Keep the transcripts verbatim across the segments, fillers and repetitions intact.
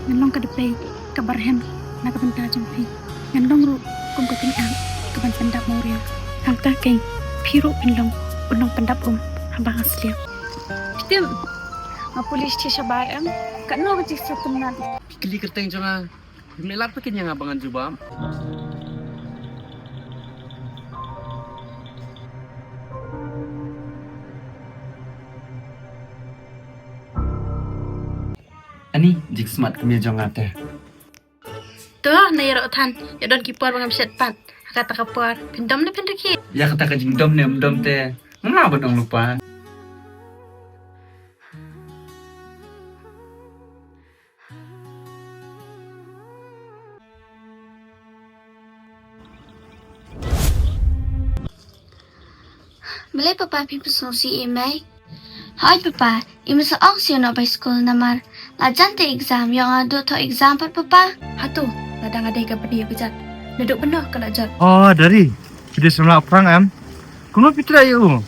Ngan long ka dpei kaba rhem na ka bynta jong phi. Ngan long ruh kum ka tyngab kaban pyndap mawria. Hangta keiñ phi ruh phin long u nongpyndap um haba nga sliap. Phi tip, nga pule shisha shabar em. Katno ka jingsngewtynnat. Phi kylli kyrteng jong nga. Phim leh lad phi kynjang haba ngan jubab. Ani jingsmat kmie jong nga te. To, na ïaroh than, ïa don ki por ba ngam shet pat. Ha kata ka por phin dom ne phin rakhe? Ïa kata ka jingdom ne ym dom te, nga ban ong lypa. Balei papa phi pynslem shuh ïa i mei? Hooid papa, i mei sa ong shuh noh bai skul namar la jan te exam, ïoh nga duh thoh exam pat papa. Hato, lada nga dei ka bniah bajat, naduh bynno ka la jot. Oh Dari, phi dei samla Prang em? Kumno phi treh ïa u?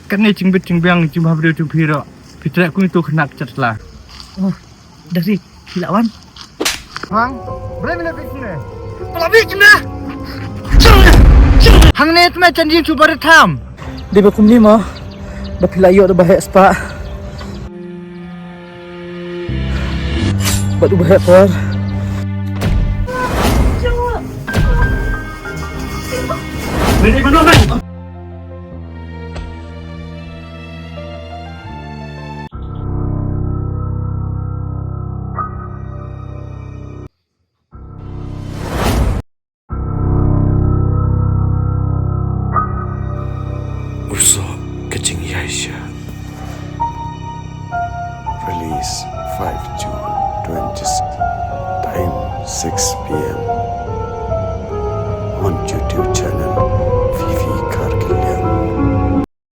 Katne jingbit jingbiang jingbha briew jong phi ruh, phi treh kum itu khynnah kjat la. Oh Dari, phi lah wan. Hang, balei me la bieit kumne? Ba la bieit kumne. Hangne tma jan ïing shu barit tham. Dei ba kumne mo, ba phi la ïoh da ba heh spah bad u ba heh por. U soh ka jingïaishah. Release five June twenty-six. Time six P M. On YouTube channel